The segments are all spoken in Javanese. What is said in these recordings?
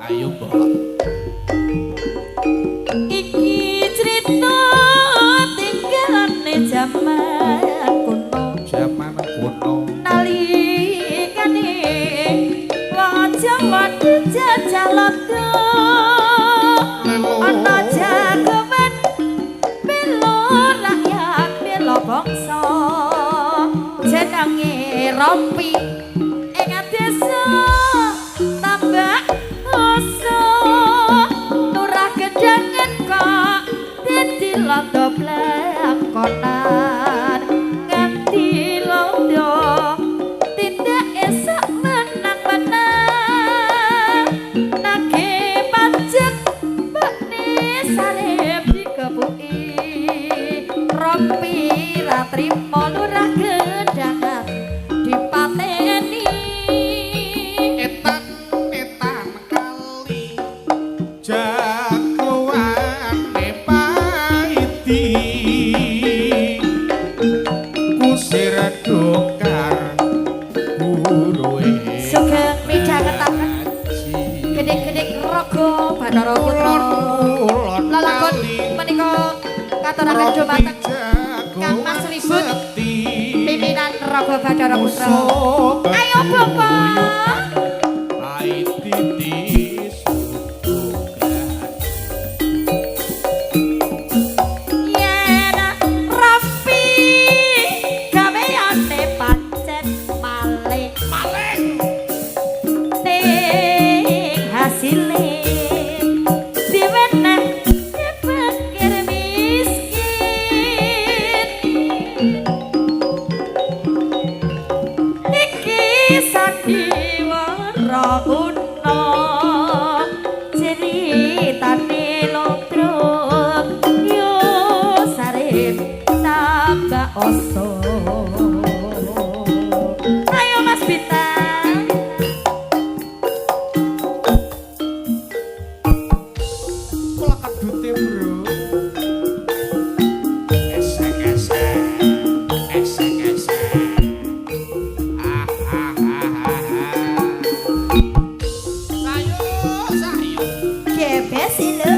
Ayo, Mbok. Iki crita tinggalane jaman kuno. Jaman kuno. Nalikane wong Jawa dijajah londo. Ana jagoan bela rakyat, bela bangsa. Jenenge Rompi ing desa Tambak Oso. Lurah Gedangan kok dadi londo blangkonan. Nganti londo tindak esok menang-menang. Nagih pajak mbokne Sarip dikepuki. Rompi ra trimo, lurah Gedangan dipateni. Etan etan kali jagoane paidi kusir dokar buruhe. Sugeng midhangetaken gedik-gedik raga Bathara Putra. Lelakon menika katuraken dumateng Kang Mas Ribut, pimpinan Raga Bathara Putra. Ayo, Bapak. Paidi disuduhkan. Yen Rompi gaweane pancen maling. Maling. Ning hasile diweneh fakir miskin. Iki sandiwara kuno, ceritane Ludruk yo Sarip Tambak Oso. Ayo, Mas Bintang. Kula kedute, Bro. Esek esek. Esek esek. Ah ah ah ah. Ah. Sayu, sayu. Gebesi lho.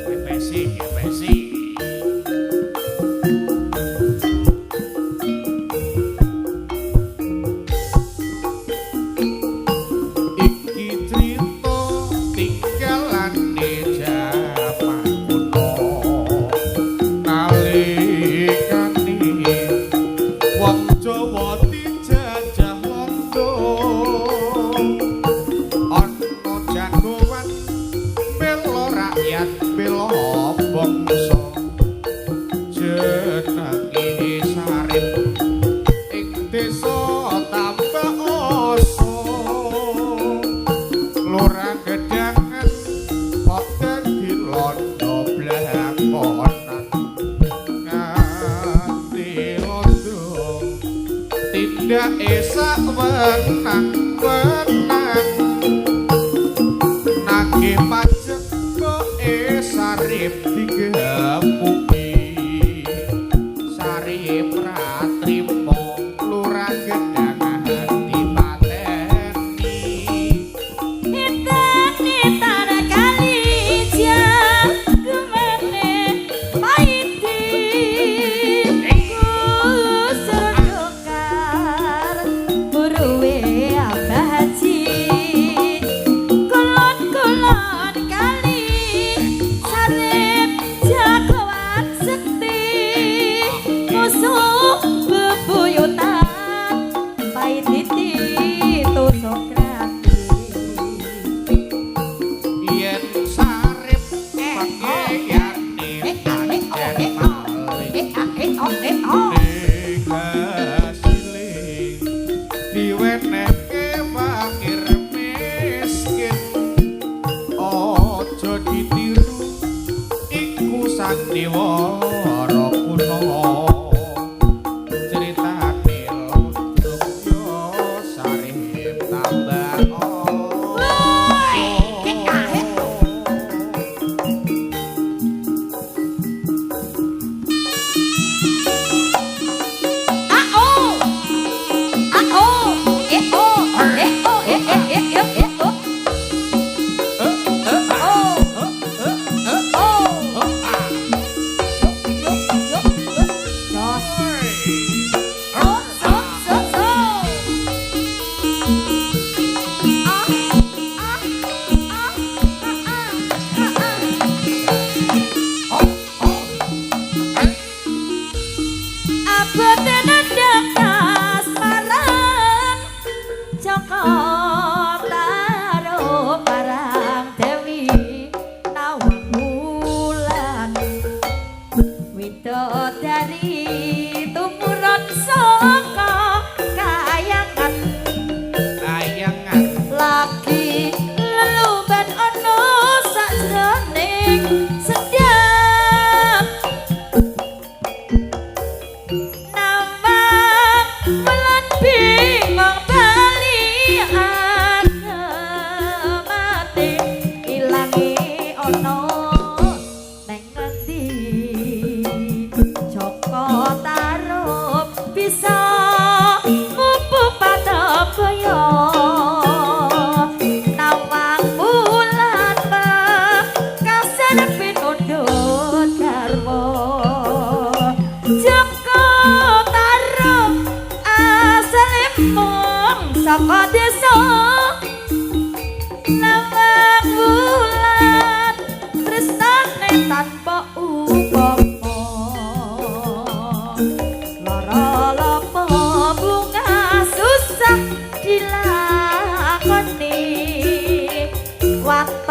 Gebesi, gebesi. Iki crita tinggalane jaman kuno. Nalikane wong Jawa dijajah londo. Ana jagoan bela rakyat, bela bangsa. Jenenge Sarip ing desa Tambak Oso. Lurah Gedangan kok dadi londo blangkonan. Nganti londo tindake sak wenang-wenang. Nagih pajak mboke Sarip digepuki. Sarip ra trimo, lurah Gedangan dipateni. Etan-etan kali jagumane paidi kusur dokar buruwe Abah Haji. Kulon-kulon kali Sarip jagoan sekti musuh bebuyutan paidi ditusuk grati. Yen Sarip pageyane pancen maling. Eh ah eh oh eh oh. Ning hasile diwenehke fakir miskin. Aja ditiru iku sandiwara kuno. Ceritane Ludruk yo Sarip Tambak Oso. Ah oh. Ah oh. Eh oh. Eh oh eh eh eh eh eh oh. Eh.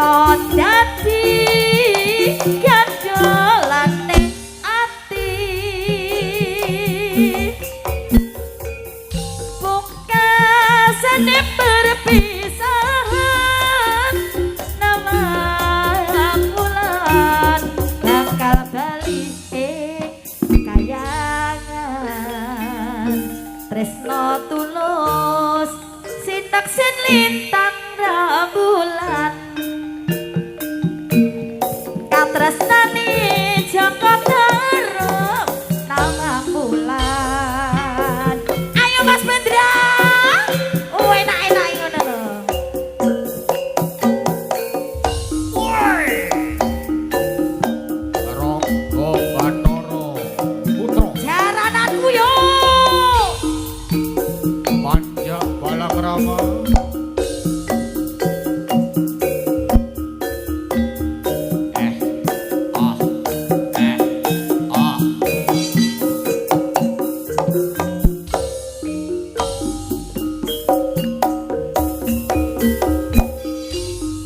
Waton dadi gandolane ati. Pungkasane perpisahan, nama bulan bakal bali ing kayangan. Tresno tulus sinaksen lintang rembulan, katresnane Jaka Tarub nama bulan. Ayo Mas Bendra. Oh, enak-enak ngono lho. Rangga Bathara Putra. Jarananku yo. Panjak Balakrama. Eh, ah, eh, ah.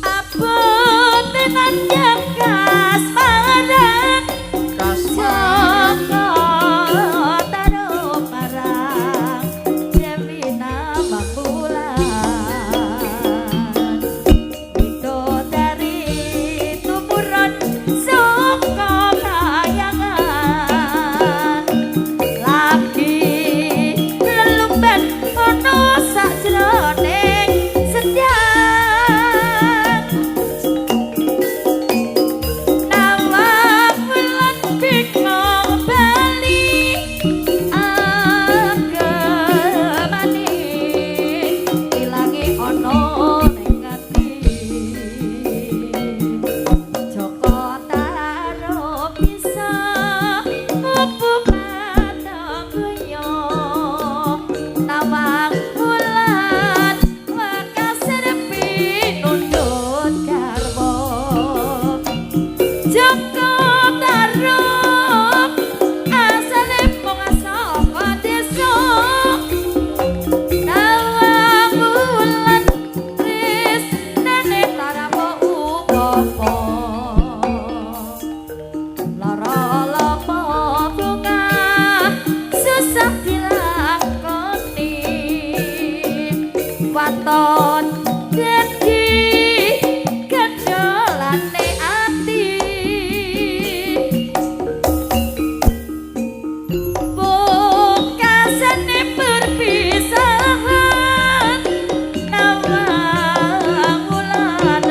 Abot tenan kasmaran. Kasmaran. Jaka Tarub marang Dewi Nawangwulan. Widodari tumurun saka kayangan, lagi lelumban ana sajroning sendang. Nawang Wulan bingung bali agemane, ilange ana ning ati. Jaka Tarub bisa mupuk patunggunya. Nawang Wulan wekasan pinundut garwa. Jaka Tarub asale mung saka desa. Nawang Wulan tresnane tarapa upapa. Lara lapa bungah susah dilakoni. Waton dadi gandolane ati. Pungkasane perpisahan, Nawang Wulan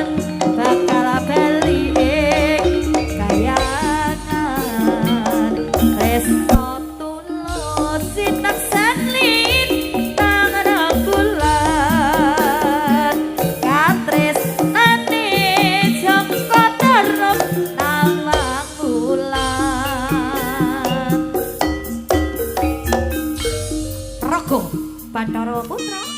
bakal bali ing kayangan. Tresno tulus sinaksan lintang rembulan, katresnane Jaka Tarub Nawang Wulan. Raga Bathara Putra.